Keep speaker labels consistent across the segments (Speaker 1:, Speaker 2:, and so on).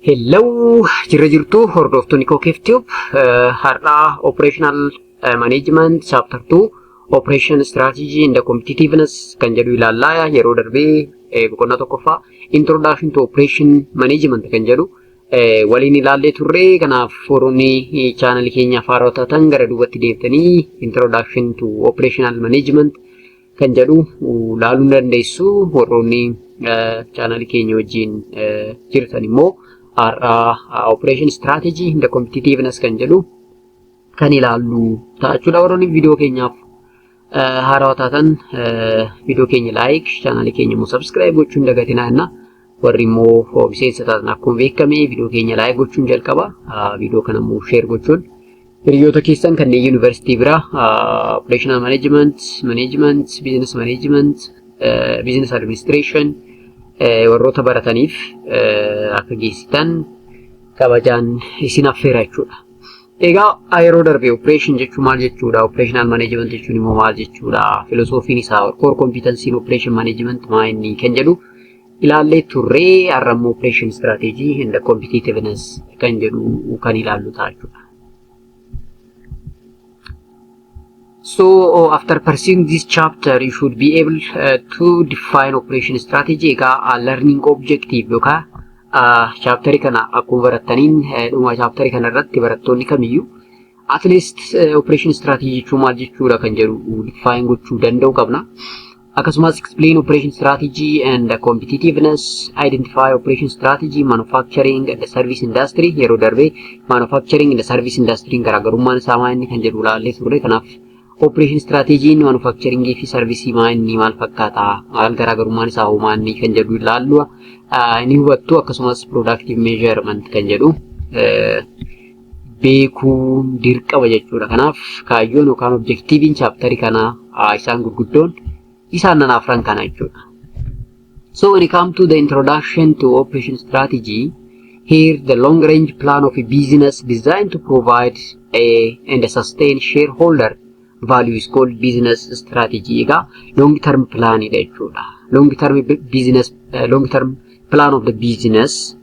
Speaker 1: Hello, jirra jirtu hordoftoonni Kookeef Tube. Har'aa Operational Management Chapter 2, Operation Strategy and Competitiveness kan jedhu ilaallaa. Yeroo darbee boqonnaa tokkoffaa, Introduction to Operation Management kan jedhu waliin ilaallee turre. Kanaaf warroonni chaanalii keenya haaraa taatan gara duubatti deemtanii Introduction to Operational Management kan jedhu ilaaluu dandeessu. Warroonni chaanalii keenya wajjin jirtan immoo har'aa Operation Strategy and Competitiveness kan jedhu kan ilaallu ta'a jechuudha. Warroonni viidiyoo keenyaaf haarawaa taatan viidiyoo keenya like, chaanalii keenya immoo subscribe gochuun dagatinaa jenna. Warri immoo miseensa taatan akkuma beekame viidiyoo keenya like gochuun jalqaba. Viidiyoo kana immoo share gochuun hiriyoota keessan kanneen yuunivarsiitii biraa operational management, management, business management, business administration warroota barataniif akka geessitan kabajaan isin affeera jechuudha. Egaa yeroo darbe operation jechuun maal jechuudha? Operational management jechuun immoo maal jechuudha? Filosoofiin isaa, core competency operation management maa inni kan jedhu ilaallee turree. Har'a immoo operation strategy and competitiveness kan jedhu kan ilaallu ta'a jechuudha. So after pursuing this chapter, you should be able to define operation strategy. Egaa learning objective yookaan chapterii kana akkuma barattaniin dhuma chapterii kana irratti barattoonni kamiyyuu at least operation strategy jechuun maal jechuudha kan jedhu define gochuu danda'u qabna. Akkasumas explain operation strategy and competitiveness, identify operation strategy, manufacturing and the service industry. Yeroo darbe manufacturing and the service industry garaagarummaan isaa maal inni kan jedhu ilaallee turre. Kanaaf operation strategy manufacturing fi service maal inni, maal fakkaata, maal garaagarummaan isaa hoo maal inni kan jedhu ilaallu ni hubattu. Akkasumas productive measurement kan jedhu beekuun dirqama jechuudha. Kanaaf kaayyoon yookaan objectiviin chapterii kanaa isaan gurguddoon isaan nan afran kana jechuudha. So when it comes to the introduction to operation strategy, here the long range plan of a business designed to provide a and a sustain shareholder value is called business strategy. Egaa long term plan dha jechuudha. Long term business, long term plan of the business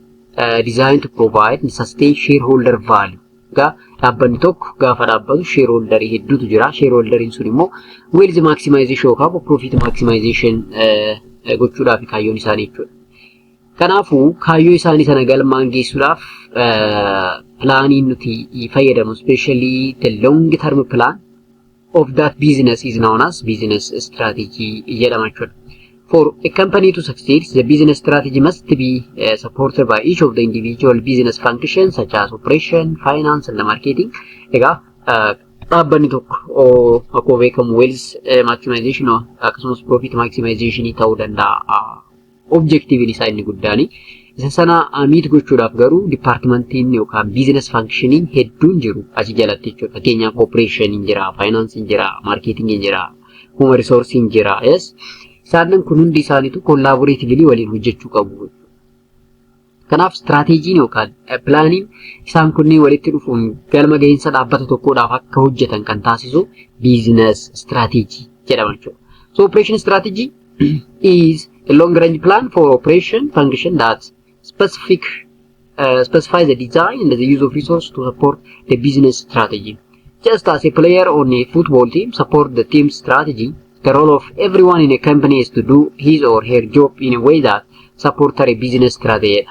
Speaker 1: designed to provide and sustain shareholder value. Egaa dhaabbanni tokko gaafa dhaabbatu shareholderii hedduutu jira. Shareholderiin sun immoo wealth maximization yookaan profit maximization gochuudhaaf kaayyoon isaanii jechuudha. Kanaafuu kaayyoo isaanii sana galmaan geessuudhaaf planiin nuti fayyadamu, especially the long term plan of that business, is known as business strategy jedhama jechuudha. For a company to succeed, the business strategy must be supported by each of the individual business functions such as operation, finance and marketing. Egaa dhaabbanni tokko akkuma beekamu wealth maximization akkasumas profit maximization ta'uu danda'a. Objectiviin isaa inni guddaani. Isa sana meet gochuudhaaf garuu departmentiin yookaan business functioniin hedduun jiru achi jalatti jechuudha. Fakkeenyaaf operationiin jira, financeiin jira, marketingiin jira, human resourceiin jira. Yes. Isaan kun hundi isaaniitu collaboratively waliin hojjechuu qabu. Kanaaf strategyiin yookaan planiin isaan kunniin walitti dhufuun galma gahiinsa dhaabbata tokkodhaaf akka hojjetan kan taasisu business strategy jedhama jechuudha. So operation strategy is a long range plan for operation function that specifies the design and the use of resources to support the business strategy. Just as a player on a football team support the team's strategy, the role of everyone in a company is to do his or her job in a way that support a business strategy.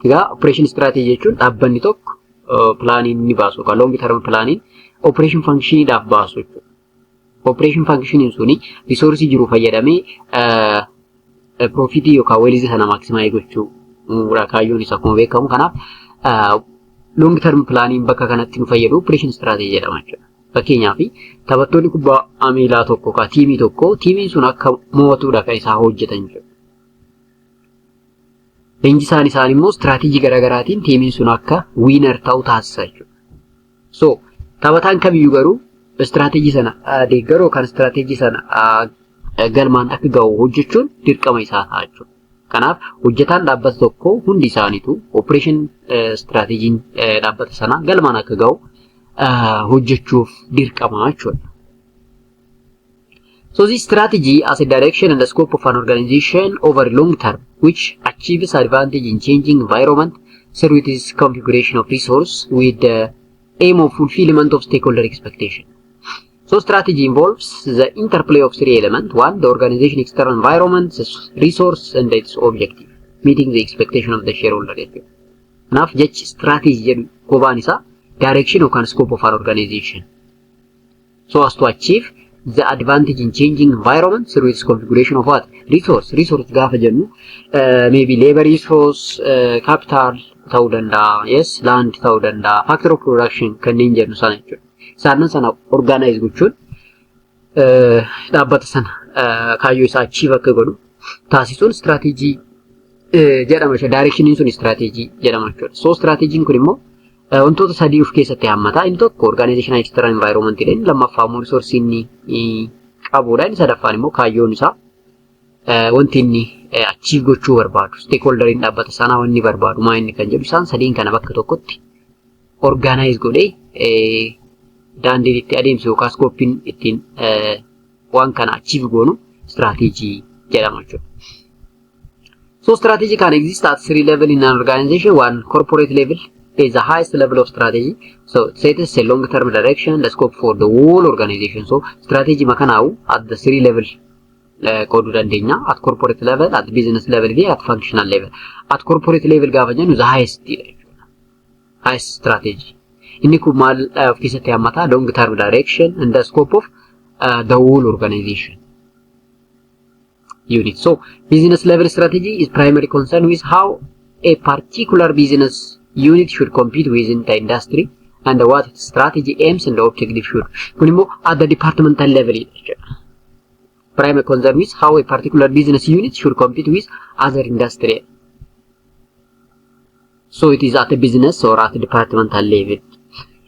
Speaker 1: Egaa operation strategy jechuun dhaabbanni tokko planiin inni baasu yookaan long term planiin operation functioniidhaaf baasu jechuudha. Operation functioniin suni resourceii jiru fayyadamee profitii yookaan wealthii sana maximize gochuu kaayyoon isaa akkuma beekamu. Kanaaf long term planiin bakka kanatti nu fayyadu operation strategy jedhama jechuudha. Fakkeenyaaf taphattoonni kubbaa miilaa tokko yookaan teamii tokko, teamiin sun akka mo'atuudha kan isaa hojjetan jechuudha. Leenjisaan isaan immoo strategyii garaagaraatiin teamiin sun akka winner ta'u taasisa jechuudha. So taphataan kamiyyuu garuu strategyii sana deeggaruu yookaan strategyii sana galmaan akka ga'u hojjechuun dirqama isaa ta'a jechuudha. Kanaaf hojjetaan dhaabbata tokko hundi isaaniitu operation strategyiin dhaabbata sanaa galmaan akka ga'u hojjechuuf dirqama jechuudha. So this strategy as a direction and the scope of an organization over long term, which achieves advantage in changing environment, through its configuration of resource with the aim of fulfillment of stakeholder expectation. So strategy involves the interplay of three elements. One, the organization external environment, the resource and its objective, meeting the expectation of the shareholder jechuudha. Kanaaf jechi strategy jedhu kophaan isaa direction yookaan scope of our organization, so as to achieve the advantage in changing environment through its configuration of what? Resource. Resource gaafa jennu maybe labor resource, capital ta'uu danda'a, yes, land ta'uu danda'a, factor of production kanneen jennu sana jechuudha. Isaanan sana organize gochuun dhaabbata sana kaayyoo isaa achieve akka godhu taasisuun strategy jedhama jechuudha. Directioniin sun strategy jedhama jechuudha. So strategyiin kun immoo wantoota sadii of keessatti hammata. Inni tokko organizational external environment dha. Inni lammaffaa immoo resource inni qabudha. Inni sadaffaan immoo kaayyoon isaa, wanti inni achieve gochuu barbaadu, stakeholderiin dhaabbata sanaa wanni barbaadu maa inni kan jedhu, isaan sadiin kana bakka tokkotti organize godhee daandiin itti adeemsu yookaan scopeiin ittiin waan kana achieve goonu strategy jedhama jechuudha. So strategy can exist at three level in an organization. One, corporate level is the highest level of strategy. So it sets a long-term direction, the scope for the whole organization. So strategy makanaawu at the three level qooduu dandeenya. At corporate level, at business level fi at functional level. At corporate level gaafa jennu the highest dha jechuudha. Highest strategy. Inni kun maal of keessatti hammata? Long term direction and the scope of the whole organization unit. So business level strategy is primary concern with how a particular business unit should compete within the industry and what its strategy aims and objective should. Kun immoo at the departmental level jechuudha. Primary concern with how a particular business unit should compete with other industry. So it is at the business or at the departmental level.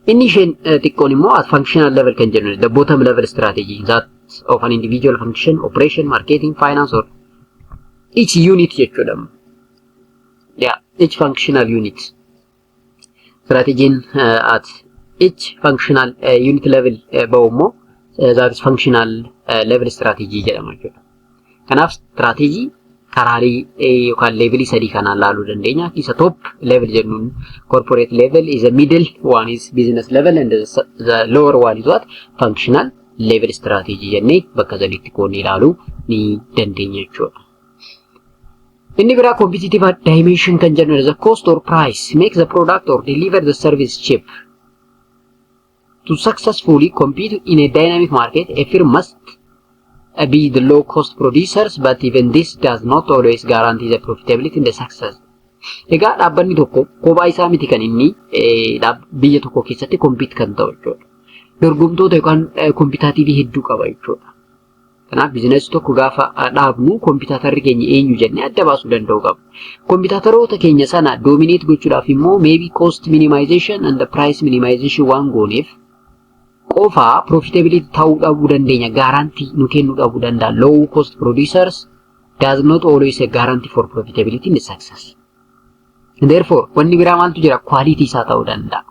Speaker 1: Inni isheen xiqqoon immoo at functional level kan jennu, the bottom level strategy, that of an individual function, operation, marketing, finance or each unit jechuudha. Yeah, each functional unit. Strategyiin at each functional unit level ba'u immoo that is functional level strategy jedhama jechuudha. Kanaaf strategy karaalee yookaan levelii sadii kanaan laaluu dandeenya. Isa top level jennuun corporate level is a middle one is business level and the lower one is what? Functional level strategy jennee bakka sadiitti qoodnee ilaaluu ni dandeenya jechuudha. Inni biraa competitive dimension kan jennu, the cost or price, make the product or deliver the service cheap. To successfully compete in a dynamic market, a firm must be the low cost producers, but even this does not always guarantee the profitability and the success. Egaa dhaabbanni tokko kophaa isaa miti kan inni biyya tokko keessatti compete kan ta'u jechuudha. Dorgomtoota yookaan competitorii hedduu qaba jechuudha. Kanaaf businessii tokko gaafa dhaabnu competitorri keenya eenyu jennee adda baasuu danda'u qabna. Competitoroota keenya sana dominate gochuudhaaf immoo maybe cost minimization and the price minimization waan gooneef qofaa profitability ta'uu dhabuu dandeenya, guarantee nu kennuu dhabuu danda'a. Low cost producers does not always a guarantee for profitability and success. Therefore, wanni biraa maaltu jira? Quality isaa ta'uu danda'a.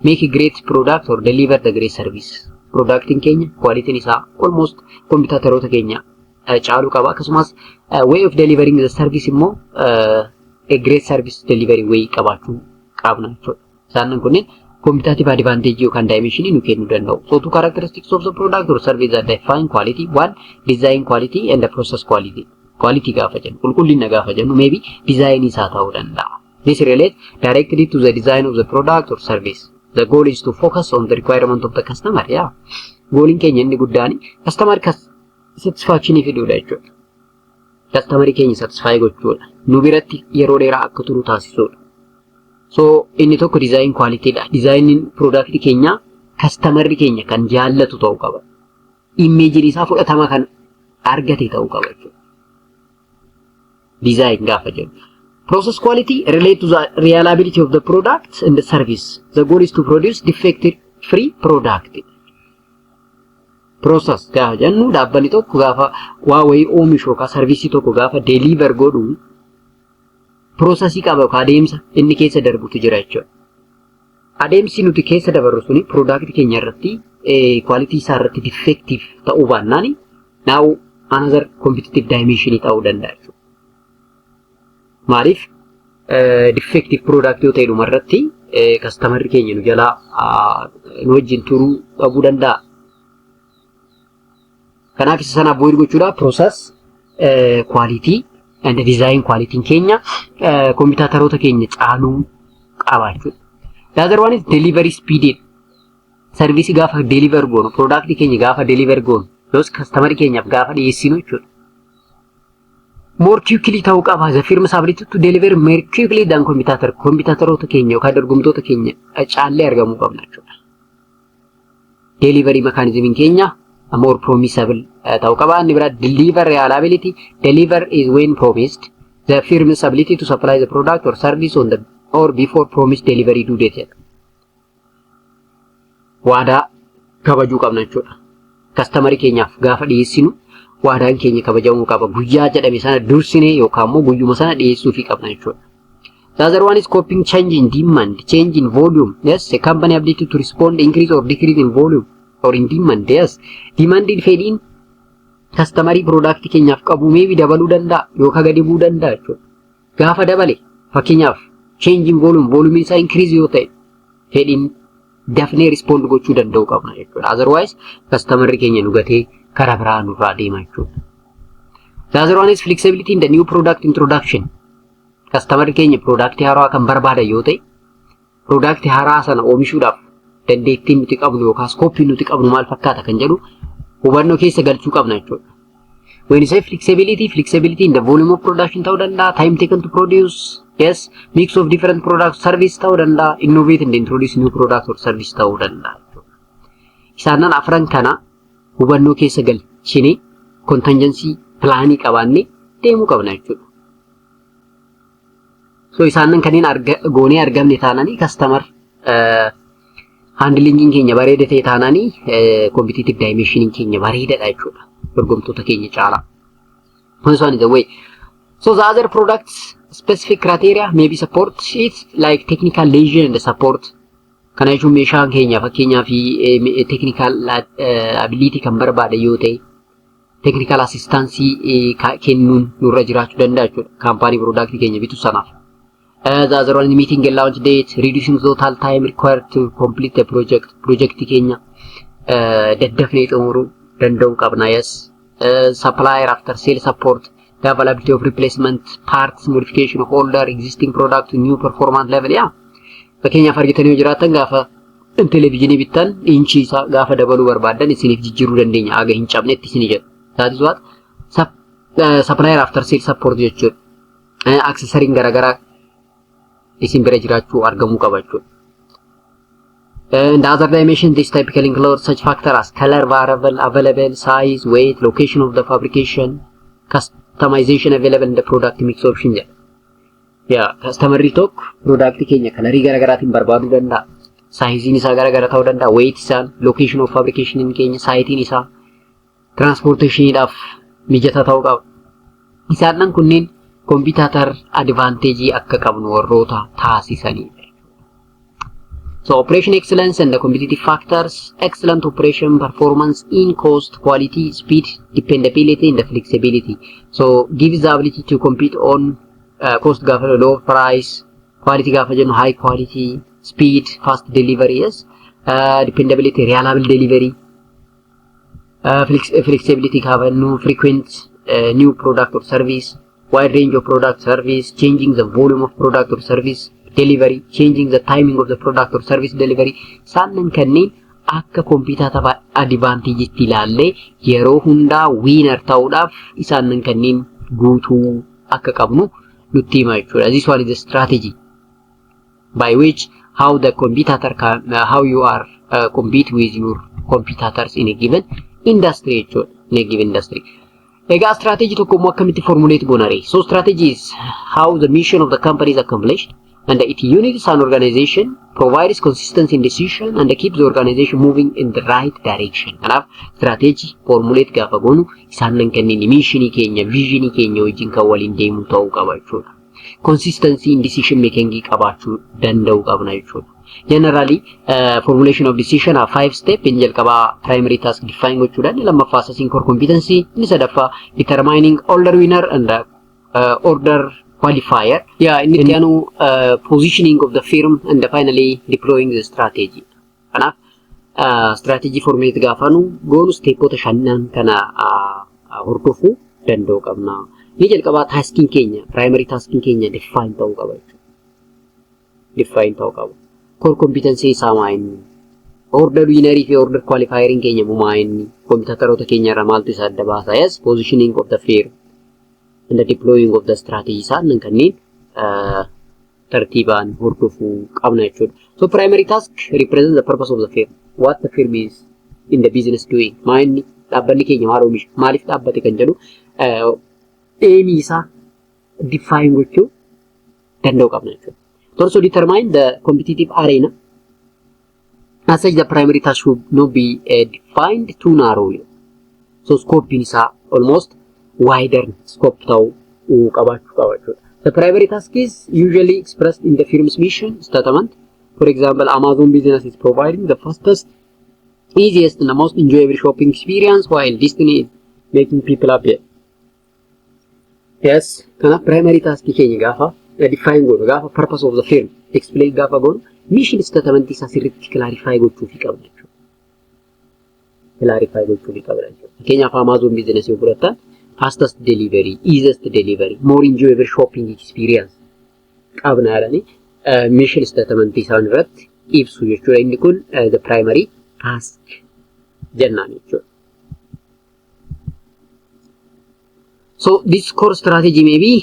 Speaker 1: Make a great product or deliver the great service. Productiin keenya quality'n isaa almost competitoroota keenya caaluu qaba. Akkasumas way of delivering the service immoo a great service delivery way qabaachuu qabna jechuudha. Isaan kunneen competitive advantage yookaan dimension nu kennuu danda'u. So two characteristics of the product or service that define quality. One, design quality and the process quality. Quality gaafa jennu, qulqullina gaafa jennu, maybe design isaa ta'uu danda'a. This relates directly to the design of the product or service. The goal is to focus on the requirement of the customer. Yeah. Goaliin keenya inni guddaan customer satisfaction fiduudha jechuudha. Customer keenya satisfy gochuudha. Nu biratti yeroo dheeraa akka turu taasisuudha. So inni tokko design quality dha. Designiin product keenya customerri keenya kan jaallatu ta'uu qaba. Imageiin isaa fudhatama kan argate ta'uu qaba jechuudha. Design gaafa jennu. Process quality relate to the reliability of the product and the service. The goal is to produce defect free product. Process gaafa jennu dhaabbanni tokko gaafa waa wayii oomishu yookaan serviceii tokko gaafa deliver godhu processii qaba yookaan adeemsa inni keessa darbutu jira jechuudha. Adeemsi nuti keessa dabarru suni product keenya irratti quality isaa irratti defective ta'uu baannaan now another competitive dimension ta'uu danda'a jechuudha. Maaliif Defective product yoo ta'e dhumarratti customerri keenya nu jalaa nu wajjin turuu dhabuu danda'a. Kanaaf isa sana avoid gochuudhaaf process quality and design quality keenya competitoroota keenya caaluu qaba jechuudha. The other one is delivery speed. Service gaafa deliver goonu, product keenya gaafa deliver goonu, yoos customer keenyaaf gaafa dhiyeessinu jechuudha. More quickly ta'uu qaba. The firm's ability to deliver more quickly than competitor. Competitoroota keenya yookaan dorgomtoota keenya caallee argamuu qabna jechuudha. Delivery mechanism keenya more promisable ta'uu qaba. Inni biraa deliver reliability. Deliver is when promised. The firm's ability to supply the product or service on the or before promised delivery due date jedha. Waadaa kabajuu qabna jechuudha. Customerii keenyaaf gaafa dhiyeessinu waadaan keenya kabajamuu qaba. Guyyaa jedhame sana dursinee yookaan immoo guyyuma sana dhiyeessuufii qabna jechuudha. The other one is coping change in demand, change in volume. Yes, a company ability to respond increase or decrease in volume or in demand. Yes, demandiin fedhiin customerii product keenyaaf qabu maybe dabaluu danda'a yookaan gadi bu'uu danda'a jechuudha. Gaafa dabale, fakkeenyaaf, change in volume, volume isaa increase yoo ta'e, fedhiin dafnee respond gochuu danda'uu qabna jechuudha. Otherwise customerri keenya nu gatee karaa biraa nurraa deema jechuudha. The other one is flexibility in the new product introduction. Customerri keenya product haaraa kan barbaadan yoo ta'e, product haaraa sana oomishuudhaaf dandeettiin nuti qabnu yookaan scopeiin nuti qabnu maal fakkaata kan jedhu hubannoo keessa galchuu qabna jechuudha. When you say flexibility, flexibility in the volume of production ta'uu danda'a, time taken to produce, yes, mix of different product service ta'uu danda'a, innovate and introduce new product or service ta'uu danda'a jechuudha. Isaanan afran kana hubannoo keessa galchine contingency planii qabaannee deemuu qabna jechuudha. So isaanan kanneen goonee argamne taananii, customer handlingiin keenya bareeda ta'e taananii, competitive dimensioniin keenya bareedaadha jechuudha. Dorgomtoota keenya caalaa. This one is the way. So the other products specific criteria maybe support it, like technical liaison and support. Kana jechuun meeshaan keenya fakkeenyaa fi technical ability kan barbaade yoo ta'e, technical assistance kennuun nurra jiraachuu danda'a jechuudha. Company product keenya bitu sanaaf. The other one, meeting and launch date, reducing total time required to complete the project. Project keenya daddafnee xumuruu danda'uu qabna. Yes. Supplier after sale support, the availability of replacement parts, modification of older existing product to new performance level. Yeah. Fakkeenyaaf, argitanii yoo jiraattan, gaafa televezyiinii bittan inchii isaa gaafa dabaluu barbaaddan isiniif jijjiiruu dandeenya aga hin cabnetti isinii jedhu. That is what supplier after sale support jechuudha. Accessoryiin garaagaraa isin bira jiraachuu argamuu qaba jechuudha. And the other dimension, this typically includes such factors as color variable, available, size, weight, location of the fabrication, customization available in the product mix option jedha. Yaa, customerri tokko product keenya colorii garaagaraatiin barbaaduu danda'a. Sizeiin isaa garaagara ta'uu danda'a. Weight isaan, location of fabrication keenya, siteiin isaa transportationiidhaaf mijataa ta'uu qaba. Isaan kunneen competitor advantage akka qabnu warroota taasisanidha. So operation excellence and the competitive factors, excellent operation performance in cost, quality, speed, dependability and the flexibility. So gives the ability to compete on cost gaafa low price, quality gaafa jennu high quality, speed, fast delivery, yes, dependability, reliable delivery, flexibility gaafa jennu frequent new product or service, wide range of product service, changing the volume of product or service delivery, changing the timing of the product or service delivery. Isaan kanneen akka competitive advantage'itti ilaallee yeroo hundaa winner ta'uudhaaf isaan kanneen guutuu akka qabnu nutti hima jechuudha. This one is the strategy by which how the competitor can, how you are compete with your competitors in a given industry jechuudha. In a given industry. Egaa strategy tokko immoo akkamitti formulate goona ree? So strategy is how the mission of the company is accomplished and it unites an organization, provides consistency in decision and keeps the organization moving in the right direction. Kanaaf strategy formulate gaafa goonu isaan nan kanneen missionii keenya, visionii keenya wajjin kan waliin deemu ta'uu qaba jechuudha. Consistency in decision making qabaachuu danda'uu qabna jechuudha. Generally, formulation of decision are five step. Inni jalqabaa primary task define gochuudha. Inni lammaffaa assessing core competency. Inni sadaffaa determining order winner and order qualifier. Yeah, inni itti aanu positioning of the firm and finally deploying the strategy. Kanaaf strategy formulate gaafa nu goonu stepoota shanan kana hordofuu danda'uu qabna. Inni jalqabaa taskiin keenya, primary taskiin keenya define ta'uu qaba jechuudha. Define ta'uu qaba. Core competency isaa maa inni? Order winnerii fi order qualifieriin keenya immoo maa inni? Competitoroota keenya irraa maaltu isa adda baasa? Yes, positioning of the firm and the deploying of the strategy isaan kanneen tartiibaan hordofuu qabna jechuudha. So primary task represents the purpose of the firm. What the firm is in the business doing. Maa inni dhaabbanni keenya maal oomisha? Maaliif dhaabbate kan jedhu aimii isaa define gochuu danda'uu qabna jechuudha. To also determine the competitive arena. As such, the primary task should not be defined too narrowly. So scope isaa almost wider scope ta'uu qabaachuu qaba jechuudha. The primary task is usually expressed in the firm's mission statement. For example, Amazon business is providing the fastest, easiest and the most enjoyable shopping experience, while Disney is making people happy. Yes, kanaaf primary task keenya gaafa define goonu, gaafa purpose of the firm explain gaafa goonu, mission statement isaa sirriitti clarify gochuufii qabna jechuudha. Clarify gochuufii qabna jechuudha. Fakkeenyaaf Amazon business yoo fudhattan, fastest delivery, easiest delivery, more enjoyable shopping experience qabna jedhanii mission statement isaan irratti ibsu jechuudha. Inni kun the primary task jennaan jechuudha. So this core strategy may be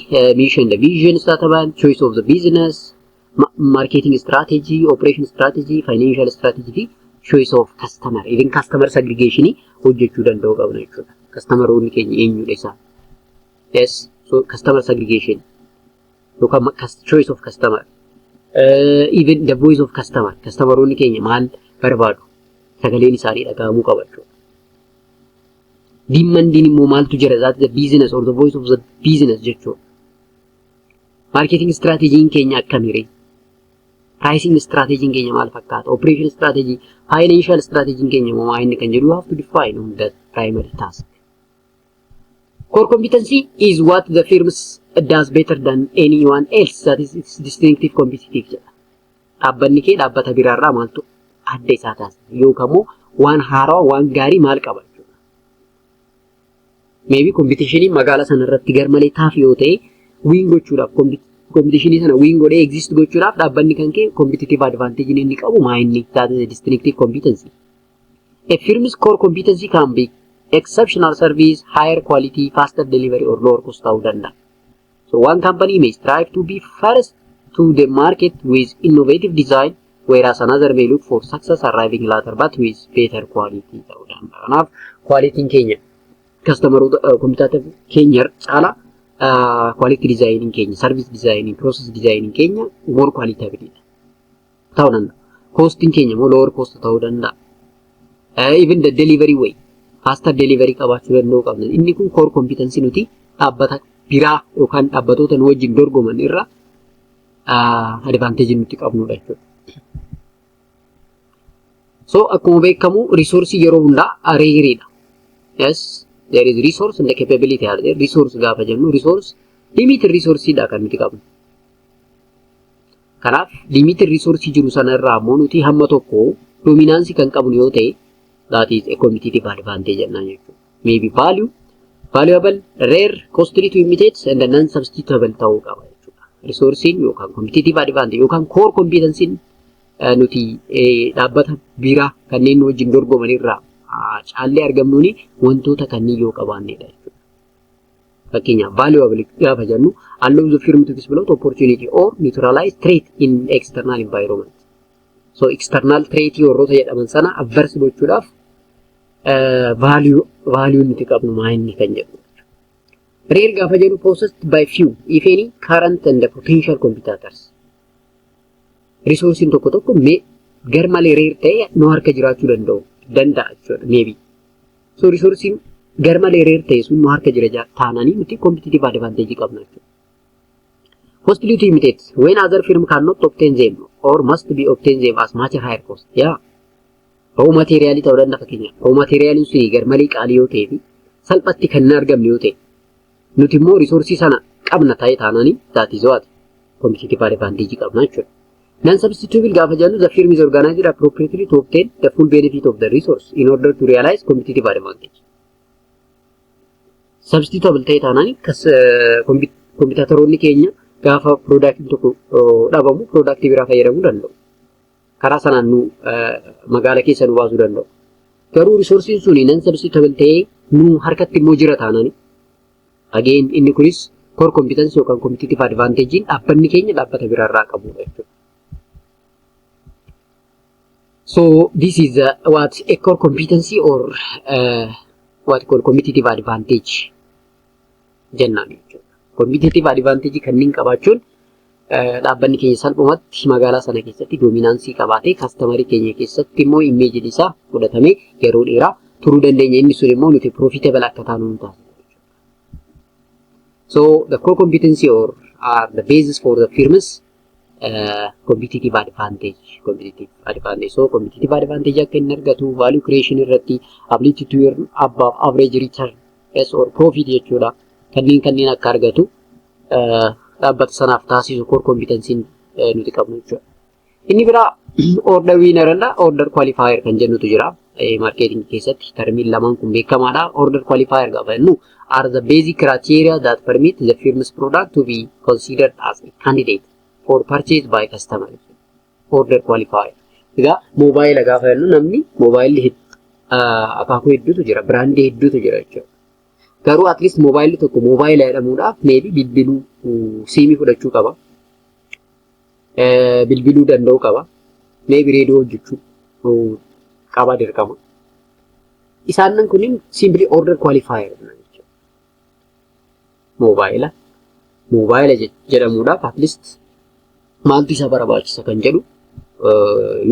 Speaker 1: mission, the vision statement, choice of the business, marketing strategy, operation strategy, financial strategy fi choice of customer. Even customer segregation hojjechuu danda'uu qabna jechuudha. Customeroonni keenya eenyudha isaan? Yes, so customer segregation yookaan choice of customer. Even the voice of customer. Customeroonni keenya maal barbaadu? Sagaleen isaanii dhaga'amuu qaba jechuudha. Demandiin immoo maaltu jira? That the business or the voice of the business jechuudha. Marketing strategiin keenya akkamiree? Pricing strategiin keenya maal fakkaata? Operation strategy, financial strategiin keenya immoo maal inni kan jedhu you have to define on the primary task. Core competency is what the firms does better than anyone else. That is its distinctive competitive jedha. Dhaabbanni kee dhaabbata biraarraa maaltu adda isaa taasisa? Yookaan immoo waan haarawaa, waan gaarii maal qaba jechuudha. Maybe competitionii magaalaa sana irratti garmalee tough yoo ta'e, win gochuudhaaf, competitionii sana win godhee exist gochuudhaaf dhaabbanni kan kee competitive advantage inni qabu maa inni? That is a distinctive competency. A firm's core competency can be exceptional service, higher quality, faster delivery or lower cost ta'uu danda'a. So one company may strive to be first to the market with innovative design, whereas another may look for success arriving later but with better quality ta'uu danda'a. Kanaaf qualitiin keenya customeroota competitor keenya caalaa quality designing keenya, service designing, process designing keenya more qualitative ta'uu danda'a. Costiin keenya immoo lower cost ta'uu danda'a. Even the delivery way, faster delivery qabaachuu danda'uu qabna. Inni kun core competency nuti dhaabbata biraa yookaan dhaabbatoota nu wajjin dorgoman irra advantage nuti qabnudha jechuudha. So akkuma beekamu resource yeroo hundaa rareiidha. Yes, there is resource and the capability are there. Resource gaafa jennu resource limited resource dha kan nuti qabnu. Kanaaf limited resource jiru sana irraa immoo nuti hamma tokko dominance kan qabnu yoo ta'e, that is a competitive advantage jennaan jechuudha. Maybe value, valuable, rare, costly to imitate and non-substitutable ta'uu qaba jechuudha. Resourcein yookaan competitive advantage yookaan core competency nuti dhaabbata biraa kanneen nu wajjin dorgoman irraa caallee argamnuuni wantoota kanneen yoo qabaannedha jechuudha. Fakkeenyaaf valuable gaafa jennu allow the firm to exploit opportunity or neutralize threat in external environment. So external threat warroota jedhaman sana adverse gochuudhaaf value nuti qabnu maa inni kan jedhu. Rare gaafa jedhu possessed by few, if any, current and potential competitors. Resourcein tokko tokko mee garmalee rare ta'e nu harka jiraachuu danda'a jechuudha maybe. So resourcein garmalee rare ta'e sun nu harka jira taananii nuti competitive advantage qabna jechuudha. Costly to imitate when other firm cannot obtain them or must be obtain them as much higher cost. Yeah. Raw materialii ta'uu danda'a fakkeenyaaf. Raw materialiin suni garmalee qaalii yoo ta'ee fi salphatti kan hin argamne yoo ta'e, nuti immoo resourceii sana Qabna ta'e taananii, that is what competitive advantage qabna jechuudha. Non substitutable gaafa jennu, the firm is organized appropriately to obtain the full benefit of the resource in order to realize competitive advantage. Substitutable ta'e taanaan competitoroonni keenya gaafa productiin tokko dhabamu productii biraa fayyadamuu danda'u. Karaa sanaan nu magaala keessa nu baasuu danda'u. Garuu resourceiin suni non substitutable ta'ee nu harkatti immoo jira taanaan, again inni kunis core competence yookaan competitive advantage dhaabbanni keenya dhaabbata biraarraa qabudha jechuudha. So this is what a core competency or what called competitive advantage jennaan jechuudha. Competitive advantage kanneen qabaachuun dhaabbanni keenya salphumatti magaalaa sana keessatti dominance qabaatee customerii keenya keessatti immoo imageiin isaa fudhatamee yeroo dheeraa turuu dandeenya. Inni sun immoo nuti profitable akka taanu nu taasisa. So the core competency or are the basis for the firm's competitive advantage. Competitive advantage. So competitive advantage akka inni argatu value creation irratti, ability to earn above average return, yes, or profit jechuudha. Kanneen akka argatu dhaabbata sanaaf taasisu core competency nuti qabnu jechuudha. Inni biraa order winner and order qualifier kan jennutu jira. Marketing keessatti termiin lamaan kun beekamaadha. Order qualifier gaafa jennu, are the basic criteria that permit the firm's product to be considered as a candidate for purchase by customer. Order qualifier. Egaa moobaayila gaafa jennu, namni moobaayilli akaakuu hedduutu jira, brandii hedduutu jira jechuudha. Garuu at least moobaayilli tokko moobaayila jedhamuudhaaf maybe bilbiluu, SIMii fudhachuu qaba. Bilbiluu danda'uu qaba. Maybe reediyoo hojjechuu qaba dirqama. Isaan kunniin simply order qualifier jechuudha. Moobaayila jedhamuudhaaf at least maaltu isa barbaachisa kan jedhu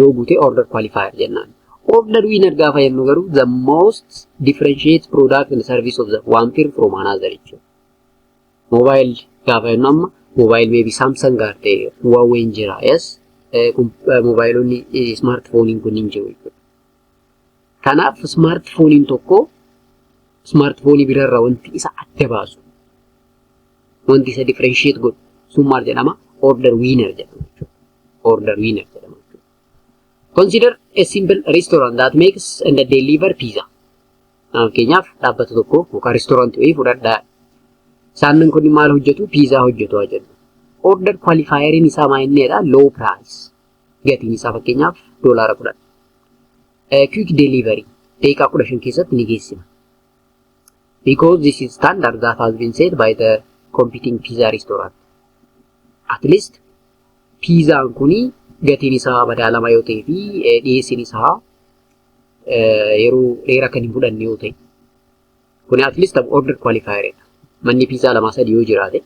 Speaker 1: yoo guute order qualifier jennaan. Order winner gaafa jennu garuu, the most differentiate product and service of the one firm from another jechuudha. Mobile gaafa jennu, amma mobile maybe Samsung ta'e, Huawei jira, yes, moobaayilonni smartphoneiin kun hin jiru jechuudha. Kanaaf smartphoneiin tokko smartphoneii birarraa wanti isa adda baasu, wanti isa differentiate godhu sun maal jedhama? Order winner jedhama jechuudha. Order winner jedhama jechuudha. Consider a simple restaurant that makes and deliver pizza. Fakkeenyaaf dhaabbata tokko yookaan restaurantii wayii fudhadhaa. Isaan kun maal hojjetu? Piizaa hojjetu haa jennu. Order qualifieriin isaa maal inniidha? Low price. Gatiin isaa fakkeenyaaf $10. Quick delivery, daqiiqaa 15 keessatti ni geessina. Because this is standard that has been set by the competing pizza restaurant. At least piizaan kuni gatiin isaa madaalamaa yoo ta'ee fi dhiyeessiin isaa yeroo dheeraa kan hin fudhanne yoo ta'e. Kuni at least order qualifier dha. Manni piizaa lamaa sadii yoo jiraate,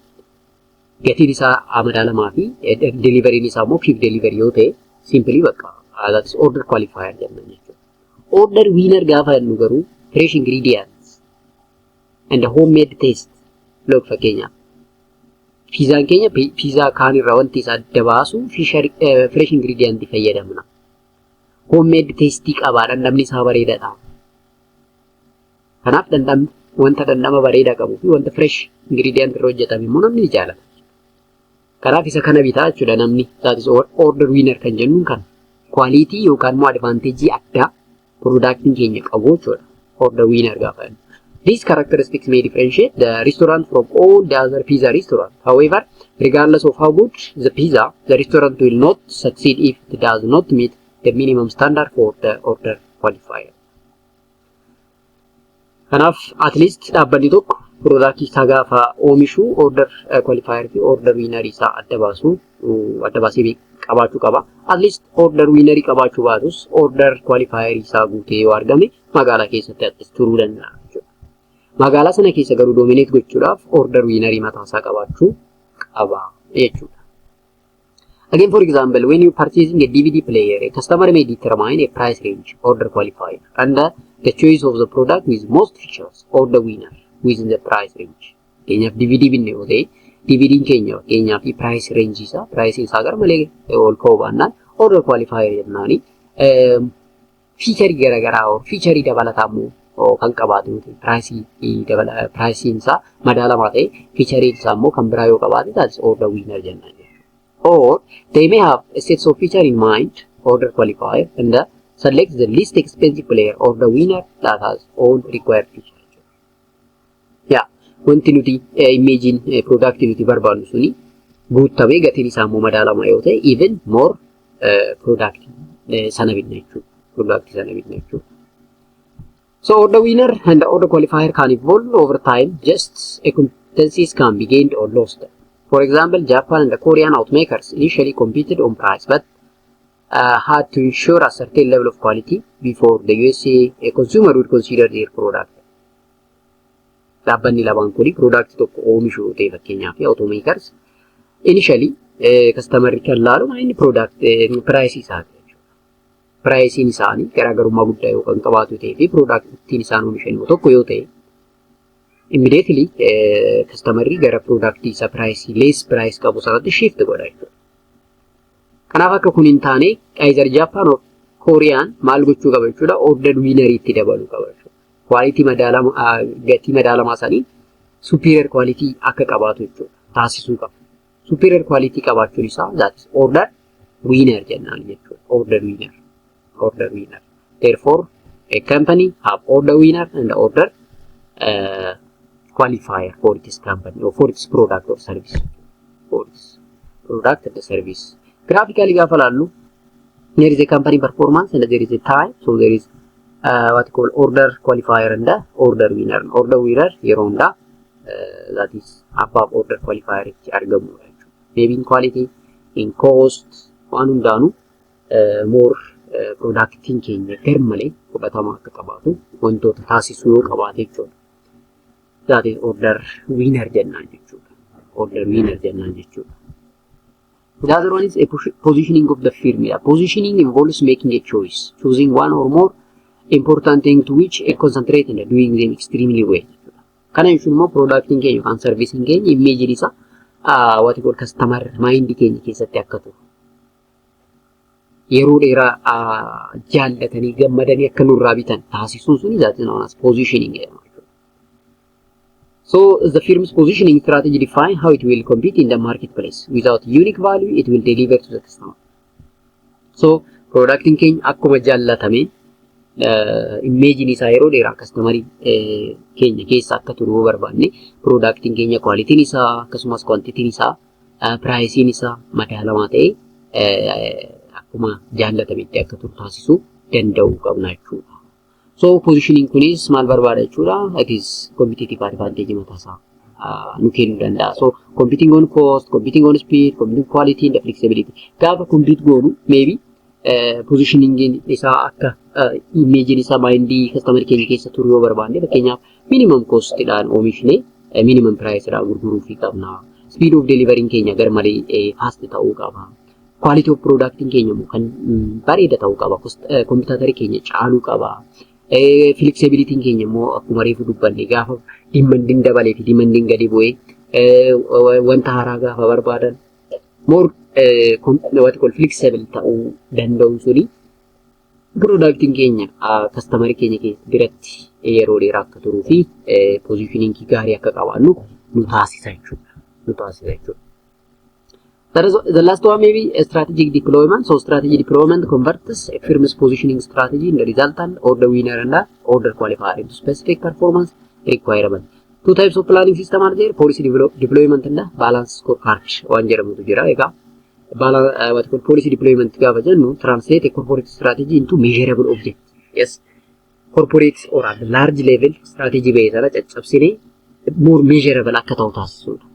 Speaker 1: gatiin isaa madaalamaa fi deliveryin isaa immoo quick delivery yoo ta'e, simply bakka that is order qualifier jenna jechuudha. Order winner gaafa jennu garuu, fresh ingredients and homemade taste. Look, fakkeenyaaf piizaan keenya piizaa kaan irraa wanti isa adda baasu fresh ingredient fayyadamna. Homemade taste qabaa, dhandhamni isaa bareedaadha. Kanaaf dhandhamni wanta dhandhama bareedaa qabuu fi wanta fresh ingredient irra hojjetame immoo namni ni jaalata. Kanaaf isa kana bitaa jechuudha namni. That is order winner kan jennuun kana. Quality yookaan immoo advantage addaa productiin keenya qabu jechuudha. Order winner gaafa jennu. These characteristics may differentiate the restaurant from all the other pizza restaurants. However, regardless of how good the pizza, the restaurant will not succeed if it does not meet the minimum standard for the order qualifier. Kanaaf at least dhaabbanni tokko productii isaa gaafa oomishu order qualifier fi order winner isaa adda baasu, adda baasee qabaachuu qaba. At least order winner qabaachuu baatus, order qualifier isaa guutee yoo argame magaalaa keessatti at least turuu danda'a jechuudha. Magaalaa sana keessa garuu dominate gochuudhaaf order winner mataa isaa qabaachuu qaba jechuudha. Again, for example, when you purchasing a DVD player, a customer may determine a price range, order qualifier, and the choice of the product with most features, order winner, within the price range. Fakkeenyaaf DVD binne yoo ta'e, DVD'n keenya fakkeenyaaf price range isaa, price isaa gara malee ol ka'uu baannaan order qualifier jennaani. Featureii garaagaraa, featureii dabalataa immoo kan qabaatu yoo ta'e, priceii dabala, priceiin isaa madaalamaa ta'e, featureiin isaa immoo kan biraa yoo qabaate, that is order winner jennaan jechuudha. Or they may have a set of feature in mind, order qualifier, and the select the least expensive player or the winner that has all required feature. Yaa, wanti nuti imageiin product nuti barbaannu suni guutamee gatiin isaa immoo madaalamaa yoo ta'e, even more product sana bitna jechuudha. Product sana bitna jechuudha. So order winner and the order qualifier can evolve over time, just a competencies can be gained or lost. For example, Japan and the Korean automakers initially competed on price, but had to ensure a certain level of quality before the USA a consumer would consider their product. Dhaabbanni lamaan kuni product tokko oomishu yoo ta'e, fakkeenyaaf automakers, initially customerri kan laalu inni product price isaati jechuudha. Priceiin isaanii garaagarummaa guddaa yoo kan qabaatu ta'ee fi productiin isaan oomishan immoo tokko yoo ta'e, immediately customerri gara product isa price less price qabu sanatti shift godha jechuudha. Kanaaf akka kun hin taane, either Japan or Korean maal gochuu qaba jechuudha? Order winner itti dabaluu qaba jechuudha. Quality madaalamaa, gatii madaalamaa sanii superior quality akka qabaatu jechuudha. Taasisuu qaba. Superior quality qabaachuun isaa, that is order winner jennaan jechuudha. Order winner. Order winner. Therefore, a company have order winner and order qualifier for its company or for its product or service. For its product and the service. Graphically gaafa laallu, there is a company performance and there is a time. So there is what you call order qualifier and the order winner. Order winner yeroo hundaa that is above order qualifier itti argamudha jechuudha. Maybe in quality, in cost, waan hundaanuu more productiin keenya garmalee fudhatama akka qabaatu wantoota taasisuu yoo qabaate jechuudha. That is order winner jennaan jechuudha. Order winner jennaan jechuudha. The other one is a positioning of the firm. Yeah. Positioning involves making a choice, choosing one or more important thing to which a concentrate and doing them extremely well. Kana jechuun immoo productiin keenya yookaan serviceiin keenya imageiin isaa what you call customer mind keenya keessatti akka turu. Yeroo dheeraa jaallatanii gammadanii akka nurraa bitan taasisuun suni, that is known as positioning jedhama. So the firm's positioning strategy define how it will compete in the marketplace without unique value it will deliver to the customer. So productiin keenya akkuma jaallatame imageiin isaa yeroo dheeraa customerii keenya keessa akka turu yoo barbaanne, productiin keenya qualityn isaa akkasumas quantityn isaa, priceiin isaa madaalamaa ta'e akkuma jaallatametti akka turu taasisuu danda'uu qabna jechuudha. So positioning kunis maal barbaada jechuudha? It is competitive advantage mataasaa nu kennuu danda'a. So competing on cost, competing on speed, competing quality and flexibility. Gaafa compete goonu, maybe positioning isaa akka imageiin isaa mindii customer keenya keessa turu yoo barbaanne, fakkeenyaaf minimum costidhaan oomishnee minimum priceidhaan gurguruufii qabna. Speed of delivering keenya garmalee fast ta'uu qaba. Quality of productiin keenya immoo kan bareeda ta'uu qaba. Competitorii keenya caaluu qaba. Flexibilityn keenya immoo akkuma reefu dubbanne, gaafa demandiin dabalee fi demandiin gadi bu'ee wanta haaraa gaafa barbaadan more what call flexible ta'uu danda'uun suni productiin keenya customerii keenya biratti yeroo dheeraa akka turuu fi positioningii gaarii akka qabaannu nu taasisa jechuudha. Nu taasisa jechuudha. That is the last one, maybe a strategic deployment. So strategy deployment converts a firm's positioning strategy in the resultant order winner and the order qualifier into specific performance requirement. Two types of planning system are there: policy deployment and the balance scorecard waan jedhamutu jira. Egaa what called policy deployment gaafa jennu, translate a corporate strategy into measurable object. Yes. Corporate or at large level strategy ba'e sana caccabsinee more measurable akka ta'u taasisuudha.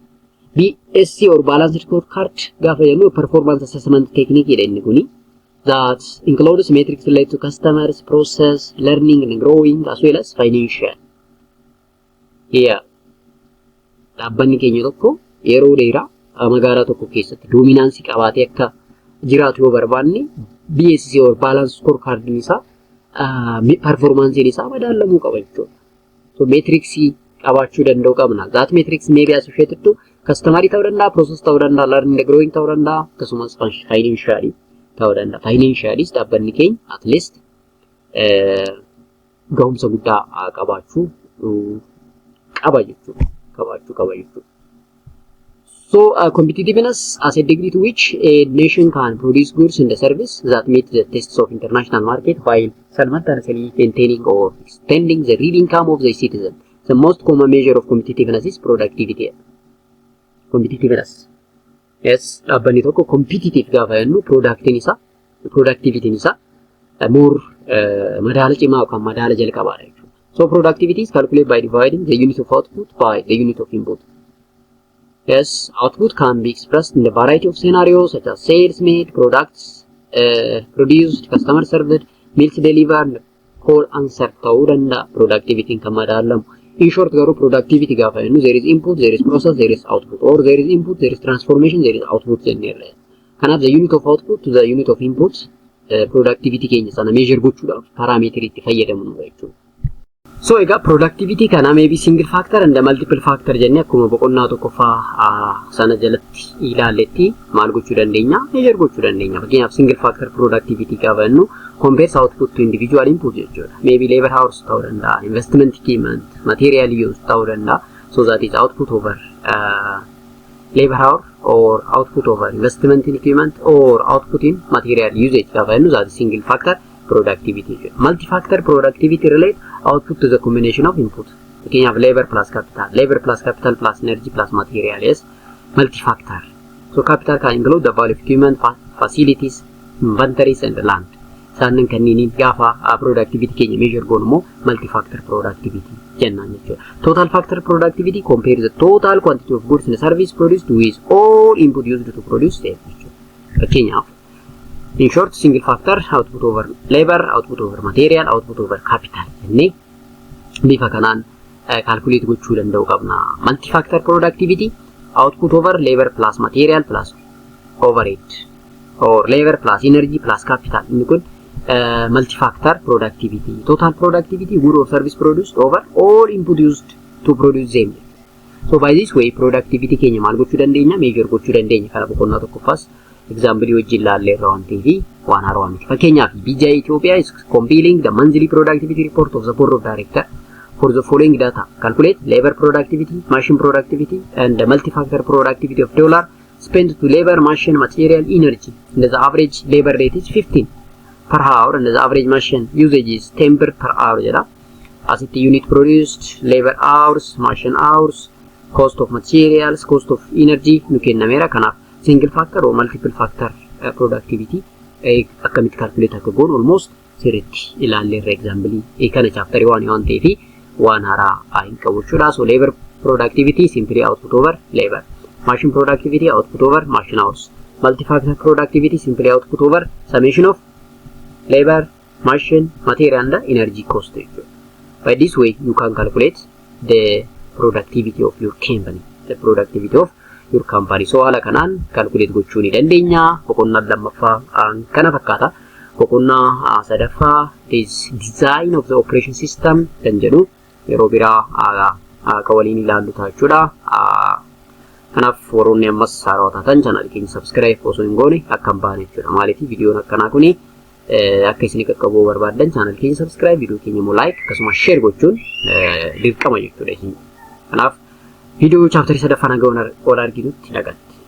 Speaker 1: BSC or balanced scorecard gaafa jennu, performance assessment technique jedha inni kuni, that includes metrics related to customers, process, learning and growing, as well as financial. Yeah. Dhaabbanni keenya tokko yeroo dheeraa magaalaa tokko keessatti dominanceii qabaatee akka jiraatu yoo barbaanne, BSC or balance scorecard isaa performanceiin isaa madaalamuu qaba jechuudha. So metricsii qabaachuu danda'u qabna. That metrics may be associated to customer ta'uu danda'a, process ta'uu danda'a, learning and growing ta'uu danda'a, akkasumas financially ta'uu danda'a. Financially dhaabbanni keenya at least Gahumsa guddaa qabaachuu qaba jechuudha. Qabaachuu qaba jechuudha. So competitiveness as a degree to which a nation can produce goods and service that meet the tests of international market while simultaneously maintaining or extending the real income of the citizen. The most common measure of competitiveness is productivity. Competitiveness. Yes, dhaabbanni tokko competitive gaafa jennu productiin isaa, productivityn isaa more madaala cimaa yookaan madaala jalqabaadha jechuudha. So productivity is calculated by dividing the unit of output by the unit of input. Yes, output can be expressed in a variety of scenarios such as sales made, products produced, customer served, meals delivered, call answered ta'uu danda'a productivity kan madaalamu. In short garuu productivity gaafa jennu there is input, there is process, there is output, or there is input, there is transformation, there is output jenneerra. Kanaaf the unit of output to the unit of input productivity keenya sana measure gochuudhaaf parameterii itti fayyadamnu jechuudha. So egaa productivity kana maybe single factor and multiple factor jennee akkuma boqonnaa tokkoffaa sana jalatti ilaalletti maal gochuu dandeenya? Measure gochuu dandeenya. Fakkeenyaaf, single factor productivity gaafa jennu compares output to individual input jechuudha. Maybe labor hours ta'uu danda'a, investment equipment, material use ta'uu danda'a. So that is output over labor hour or output over investment in equipment or output in material usage gaafa jennu, that is single factor productivity jechuudha. Multi-factor productivity relate output to the combination of input. Fakkeenyaaf, labor plus capital, labor plus capital plus energy plus material is multi-factor. So capital can include the value of equipment, facilities, inventories and land. Isaanin kanneeniin gaafa productivity keenya measure goonu immoo multi-factor productivity jennaan jechuudha. Total factor productivity compare the total quantity of goods and service produced with all input used to produce them jechuudha. Fakkeenyaaf, in short, single factor output over labor, output over material, output over capital jennee bifa kanaan calculate gochuu danda'u qabna. Multi factor productivity, output over labor plus material plus overhead or labor plus energy plus capital, inni kun multi factor productivity. Total productivity, good or service produced over all input used to produce them. So by this way productivity keenya maal gochuu dandeenya? Measure gochuu dandeenya. Kana boqonnaa tokkoffaas example wajjin laalleerra waan ta'eef waan haarawaa miti. Fakkeenyaaf, BGI Ethiopia is compiling the monthly productivity report of the board of director for the following data. Calculate labor productivity, machine productivity and the multi-factor productivity of dollar spent to labor, machine, material, energy. And the average labor rate is 15 per hour and the average machine usage is 10 per hour jedha. Asitti unit produced, labor hours, machine hours, cost of materials, cost of energy nu kennameera. Kanaaf single factor or multiple factor productivity akkamitti calculate akka goonu almost sirriitti ilaalleerra, example kana chapter waan ta'eef waan haaraa hin qabu jechuudha. So labor productivity, simply output over labor. Machine productivity, output over machine hours. Multi-factor productivity, simply output over summation of labor, machine, material and energy cost jechuudha. By this way you can calculate the productivity of your company. The productivity of your company. So haala kanaan calculate gochuu ni dandeenya. Boqonnaa lammaffaa kana fakkaata. Boqonnaa sadaffaa is design of the operation system kan jedhu yeroo biraa akka waliin ilaallu ta'a jechuudha. Kanaaf warroonni ammas haarawaa taatan channelii keenya subscribe osoo hin goone akka hin baane jechuudha. Maaliif, viidiyoon akkanaa kuni akka isin qaqqabuu barbaaddan channelii keenya subscribe, viidiyoo keenya immoo like akkasumas share gochuun dirqama jechuudha isin. Kanaaf viidiyoo chapterii sadaffaan hanga wal arginutti nagaatti.